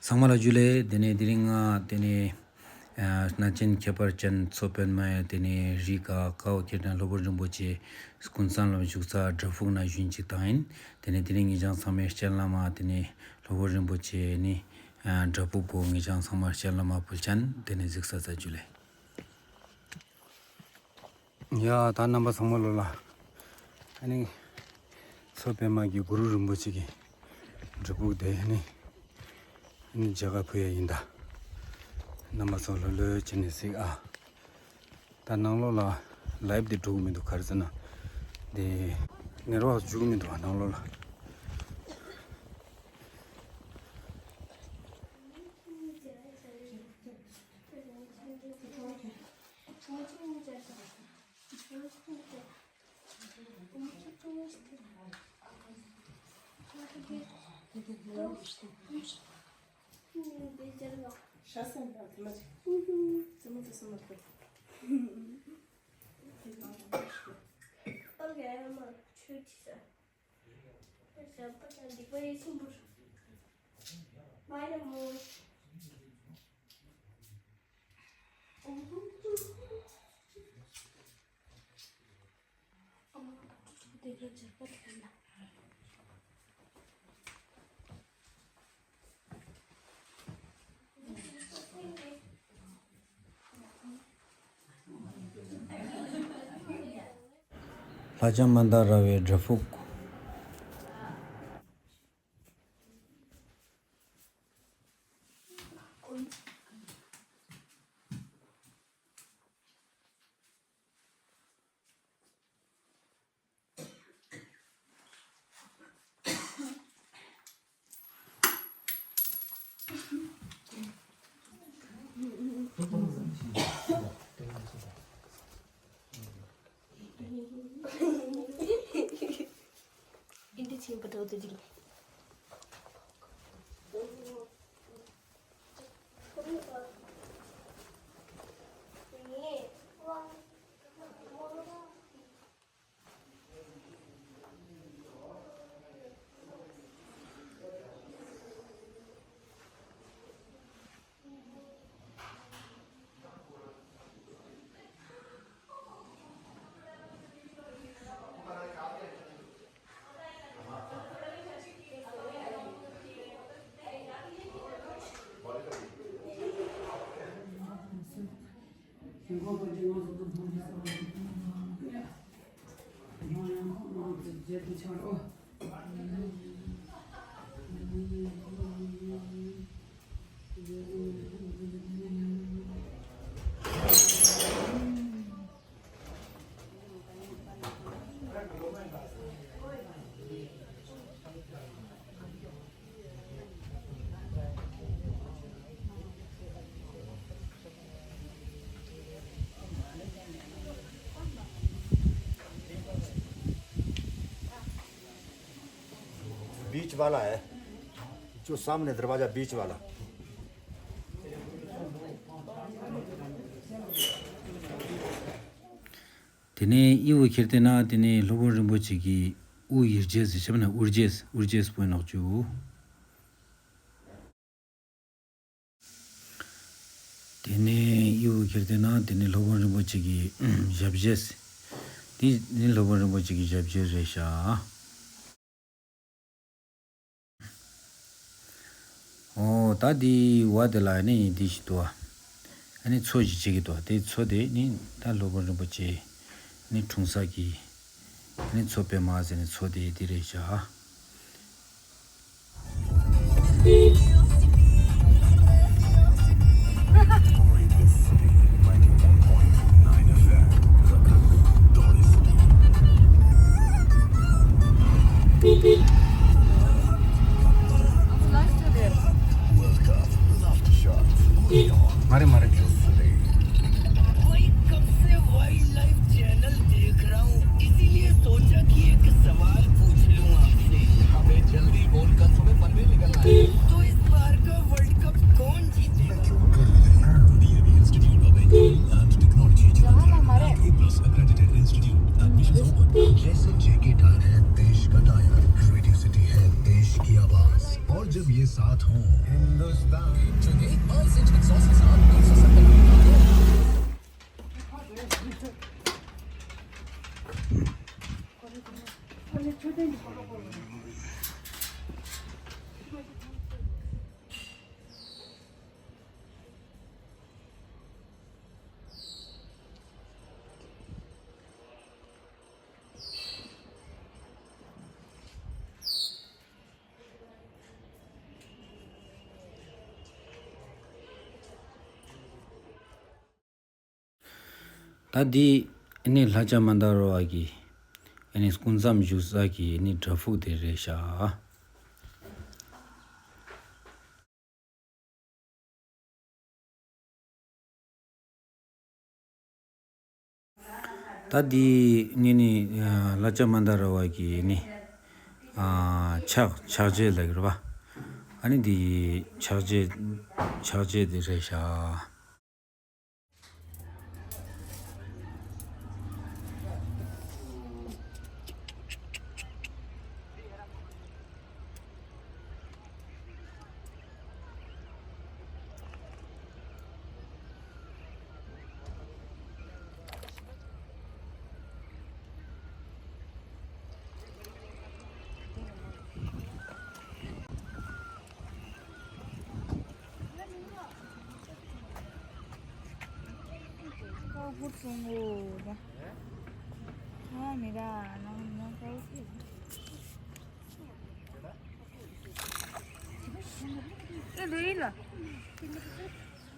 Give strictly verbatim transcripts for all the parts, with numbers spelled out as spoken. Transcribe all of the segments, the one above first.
ཚང་མ་ལ་ཇུ་ལེ། དེ་ནས་དེ་རིང་ང་དེ་ནས་ཨ་སྣ་ཆེན་ཁྱད་པར་ཅན་མཚོ་པདྨ་ཡ་དེ་ནས་རི་ཀ་ཀའོ་ཁྱེར་དང་སློབ་དཔོན་རིན་པོ་ཆེ་ཀུན་བཟང་ལ་བཞུགས་ས་བྲག་ཕུག་ན་བཞུགས་ཅིག་བཏང་ཡིན། དེ་ནས་དེ་རིང་ངེད་ཅག་ཚང་མས་སྤྱན་ལམ་དེ་ནས་སློབ་དཔོན་རིན་པོ་ཆེ་ནི་ཨ་བྲག་ཕུག་གོ་ངེད་ཅག་ཚང་མ་སྤྱན་ལམ་ཕུལ་ཅན་དེ་ནས་གཟིགས་ས་ས་ཇུ་ལེ། ཡ་ད་རྣམ་པ་ཚང་མ་ལོ་ལ། ཨ་ནི་མཚོ་པདྨ་གི་གུ་རུ་རིན་པོ་ཆེ་གི་བྲག་ཕུག་དེ་ནི་ཨ་ནི་མཇལ་ཁ་ཕུལ་ཡ་ཡིན་ད། རྣམ་པ་ཚོ་ལོ་ལོ་བྱས་ནས་གཟིགས་ཨ། ད་ནང་ལོགས་ལ་ལའེབ་དེ་འགྲོ་གི་མི་འདུག་ག་རེ་ཟེར་ན། དེ་ནེར་བག་འཇུག་གི་མི་འདུག་ནང་ལོགས་ལ། ལྷ་ལྕམ་མན་དཱ་ར་བའི་བྲག་ཕུག बीच वाला है, जो सामने दरवाजा बीच वाला। དེ་ནས་ཨི་བོ་ཁྱེར་ཏེ་ན་དེ་ནས་སློབ་དཔོན་རིན་པོ་ཆེ་གི་དབུ་ཡི་རྗེས་ཟེར་བྱས་པ་ན་དབུ་རྗེས་དབུ་རྗེས་པོ་ནག་ཅུ། དེ་ནས་ཡུ་ཁྱེར་ཏེ་ན་དེ་ནས་སློབ་དཔོན་རིན་པོ་ཆེ་གི་ཞབས་རྗེས། དེ་ནི་སློབ་དཔོན་རིན་པོ་ཆེ་གི་ཞབས་རྗེས་རེད་ཤག་ཨོ་ད་དེ་བ་དེ་ལ་ནི་དེ་ཞིག་འདུག་ཨ་ནི་མཚོ་ཞིག་བྱེད་ཀྱི་འདུག་དེ་མཚོ་དེ་ནི་ད་སློབ་དཔོན་རིན་པོ་ཆེ་ནི་འཁྲུངས་ས་གི་ནི་མཚོ་པདྨ་ཟེར་ནས་མཚོ་དེ་དེ་རེད་ཤག मारे मारे। कोई कब से वाइल्ड लाइफ चैनल देख रहा हूँ, इसीलिए सोचा कि एक सवाल पूछ लूँ आपसे। अबे जल्दी बोल, कल सुबह पनवेल निकलना है। तो इस बार का वर्ल्ड कप कौन जीतेगा? जैसे जेके टायर है देश का टायर, रेडियो सिटी है देश की आवाज। और जब ये साथ हूँ हिंदुस्तान। जो एक पाँच इंच के सॉस के साथ एक सौ सत्तर ग्राम ད་འདི་ཨ་ནི་ལྷ་ལྕམ་མན་དཱ་ར་བ་གི་ཨ་ནི་སྐུ་མཚམས་བཞུགས་ས་གི་ཨ་ནི་བྲག་ཕུག་དེ་རེད་ཤག་ད་འདི་ནི་ནི་ལྷ་ལྕམ་མན་དཱ་ར་བ་གི་ནི་ཕྱག་ཕྱག་རྗེས་ལ་རེད་པ། ཨ་ནི་འདི་ཕྱག་རྗེས་ཕྱག་རྗེས་དེ་རེད་ཤག་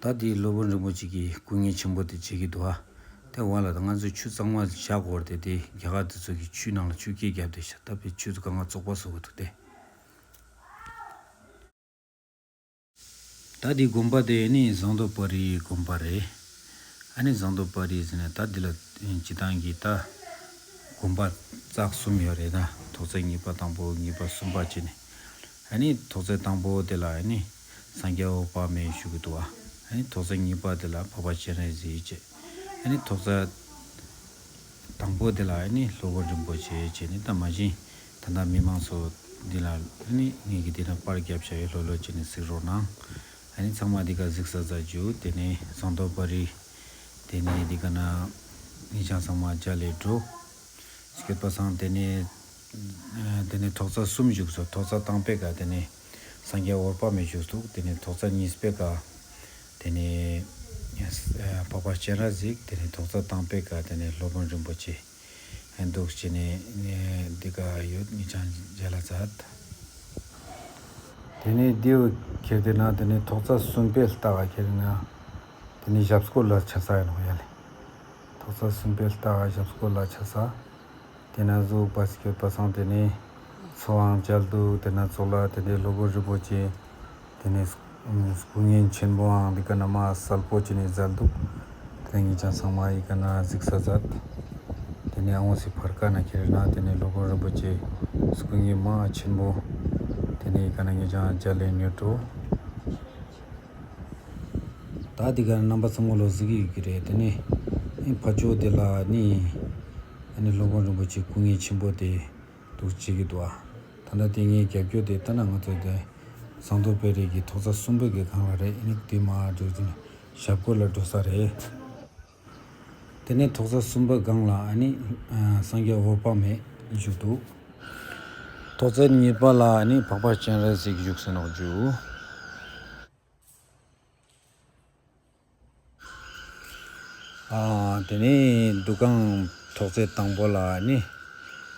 ད་དེའི་སློབ་དཔོན་རིན་པོ་ཆེ་གིས་སྐུ་ངལ་ཆེན་པོ་དེ་བྱེད་ཀྱི་འདུག་ཨ། དེ་བ་ལ་ད་ང་ཚོས་ཆུ་གཙང་མ་བཞག་དགོས་རེད་དེ། རྒྱ་གར་དེ་ཚོ་གིས་ཆུའི་ནང་ལ་ཆུ་རྐྱལ་བརྒྱབ་བསྡད་ཤག་ད་དཔེ་ཆུ་ཚོ་གང་ག་བཙོག་པ་བཟོ་གི་འདུག་སྟེ། ད་འདི་དགོན་པ་དེ་ནི་ཟངས་མདོག་དཔལ་རིའི་དགོན་པ་རེད། ཨ་ནི་ཟངས་མདོག་དཔལ་རི་ཟེར་ནས་ད་འདི་ལ་སྤྱི་བཏང་གི་ད་དགོན་པ་རྩ་གསུམ་ཡོད་རེད། ད་ཐོག་བརྩེགས་གཉིས་པ། དང་པོ། གཉིས་པ། གསུམ་པ་བྱས་ནས། ཨ་ནི་ཐོག་བརྩེགས་དང་པོ་དེ་ལ་ཨ་ནི་སངས་རྒྱས་འོད་དཔག་མེད་བཞུགས་ཀྱི་འདུག་བ། ཨ་ནི་ཐོག་བརྩེགས་གཉིས་པ་དེ་ལ་འཕགས་པ་སྤྱན་རས་གཟིགས་བྱས། ཨ་ནི་ཐོག་བརྩེགས་དང་པོ་དེ་ལ་ཨ་ནི་སློབ་དཔོན་རིན་པོ་ཆེ་བྱས་ནས། ད་མ་གཞི་ད་ལྟ་མི་མང་ཚོ་འདི་ལ་ཨ་ནི་ངེད་ཀྱིས་འདི་ན་པར་བརྒྱབ་བཞག་ཡོད། ལྷོད་ལྷོད་བྱས་ནས་གཟིགས་རོགས་གནང་། ཨ་ནི་ཚང་མ་འདི་ག་གཟིགས་ས་ཙམ་བྱོས། དེ་ནས་ཟངས་མདོག་དཔལ་རི། དེ་ནས་འདི་ག་ན་ངེད་ཅག་ཚང་མ་མཇལ་ལས་འགྲོ། སྐྱོད་པ་སང་དེ་ནས་ཨ་དེ་ནས་ཐོག་བརྩེགས་གསུམ་བཞུགས་སོ། ཐོག་བརྩེགས་དང་པོའི་ཀ་དེ་ནས་སངས་རྒྱས་འོད་དཔག་མེད་བཞུགས་འདུག་དེ་ནས་ཐོག་བརྩེགས་གཉིས་པའི་ཀ་དེ་ནས་ཨ་འཕགས་པ་སྤྱན་རས་གཟིགས། དེ་ནས་ཐོག་བརྩེགས་དང་པོའི་ཀ་དེ་ནས་སློབ་དཔོན་རིན་པོ་ཆེ་འདུག་བྱས་ནས་འདི་ག་ཡོད། ངེད་ཅག་མཇལ་ལ་མཛད། དེ་ནས་འདི་ཁྱེར་དེ་ན་དེ་ནས་ཐོག་བརྩེགས་གསུམ་པའི་ལྟག་ག་ཁྱེར་ན་དེ་ནས་ཞབས་སྐོར་ལ་ཆ་ས་ཡིན་ནོ་ཡ་ལེ། ཐོག་བརྩེགས་གསུམ་པའི་ལྟག་ག་ཞབས་སྐོར་ལ་ཆ་ས། དེ་ན་གཟུགས་པ་སྐྱོད་པ་སང་དེ་ནས་ཚོགས་ཨང་མཇལ་འདུག་དེ་ན་ཚོགས་ལ་དེ་ནས་སློབ་དཔོན་རིན་པོ་ཆེ་དེ་ནས་སྐུ་བརྙན་ཆེན་པོའང་འདི་ག་ན་མ་གསལ་པོ་བྱས་ནས་མཛད་འདུག་དེ་ནས་ངེད་ཅག་ཚང་མ་ཡི་ག་ན་གཟིགས་ས་མཛད། དེ་ནས་ཨ་ངོ་སི་ཕར་ཀ་ན་ཁྱེར་ན་དེ་ནས་སློབ་དཔོན་རིན་པོ་ཆེ་སྐུ་བརྙན་མ་ཆེན་པོ་དེ་ནས་ཡི་ག་ན་ངེད་ཅག་མཇལ་ལས་ཉོ་འགྲོ། ད་འདི་ག་རྣམ་པ་ཚང་མ་ལོ་གཟིགས་ཀྱི་ཡོད་ཀྱི་རེད། དེ་ནས་ཨེ་ཕ་ཇོ་དེ་ལ་ནི་ཨ་ནི་སློབ་དཔོན་རིན་པོ་ཆེ་སྐུ་བརྙན་ཆེན་པོ་དེ་འདུག་བྱེད་ཀྱི་འདུག་ཨ། ད་ལྟ་དེ་ངའི་རྒྱབ་སྐྱོར་དེ་ལྟ་ན་ང་ཚོ་དེ་ཟངས་མདོག་དཔལ་རི་གི་ཐོག་བརྩེགས་གསུམ་པའི་གི་སྒང་ལ་རེད། ཨ་ནི་དེ་མ་འགྲོ་དུས་ཞབས་སྐོར་ལ་འགྲོ་ས་རེད། དེ་ནས་ཐོག་བརྩེགས་གསུམ་པའི་སྒང་ལ་ཨ་ནི་ཨ་སངས་རྒྱས་འོད་དཔག་མེད་བཞུགས་འདུག་ཐོག་བརྩེགས་གཉིས་པ་ལ་ཨ་ནི་འཕགས་པ་སྤྱན་རས་གཟིགས་བཞུགས་སེ་ནོག་ཇུ། ཨ་དེ་ནས་འདུ་ཁང་ཐོག་བརྩེགས་དང་པོ་ལ་ཨ་ནི་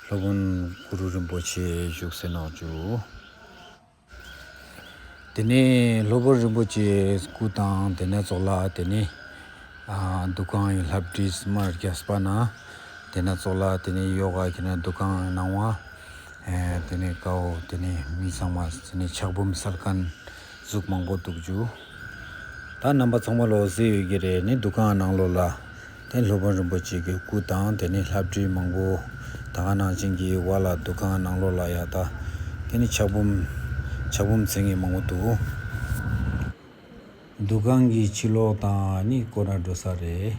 སློབ་དཔོན་གུ་རུ་རིན་པོ་ཆེ་བཞུགས་སེ་ནོག་ཇུ། དེ་ནས་སློབ་དཔོན་རིན་པོ་ཆེའི་སྐུ་དང་དེ་ནས་ཚོགས་ལ་དེ་ནས་ཨ་འདུ་ཁང་གི་ལྷ་བྲིས་མ་རྒྱས་པ་ན་དེ་ནས་ཚོགས་ལ་དེ་ནས་ཡོ་ག་གི་ན་འདུ་ཁང་གི་ནང་བ་ཨེ་དེ་ནས་ཀའོ་དེ་ནས་མི་ཚང་མ་དེ་ནས་ཕྱག་འབུམ་སལ་མཁན་གཟུགས་མང་པོ་འདུག་ཇུ། ད་རྣམ་པ་ཚང་མ་ལོ་གཟིགས་ཡོད་ཀྱི་རེད། ནི་འདུ་ཁང་ནང་ལོགས་ལ་དེ་སློབ་དཔོན་རིན་པོ་ཆེ་གི་སྐུ་དང་དེ་ནས་ལྷ་བྲིས་མང་པོ་ད་ག་ནང་བཞིན་གྱི་བ་ལ་འདུ་ཁང་ནང་ལོགས་ལ་ཡ་ད་དེ་ནས་ཕྱག་འབུམ་ཕྱག་འབུམ་ཚན་གྱི་མང་པོ་འདུག་འདུ་ཁང་གི་ཕྱི་ལོགས་དང་ནི་སྐོར་ར་འགྲོ་ས་རེད།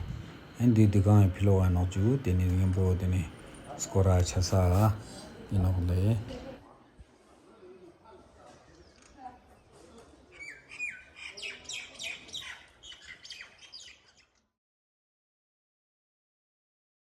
ཨ་འདི་འདུ་ཁང་གི་ཕྱི་ལོགས་ཡིན་ནོག་ཇུ། དེ་ནས་སྔོན་པོ་དེ་ནས་སྐོར་ར་ཆ་ས་ཡིན་ནོག་ལེ།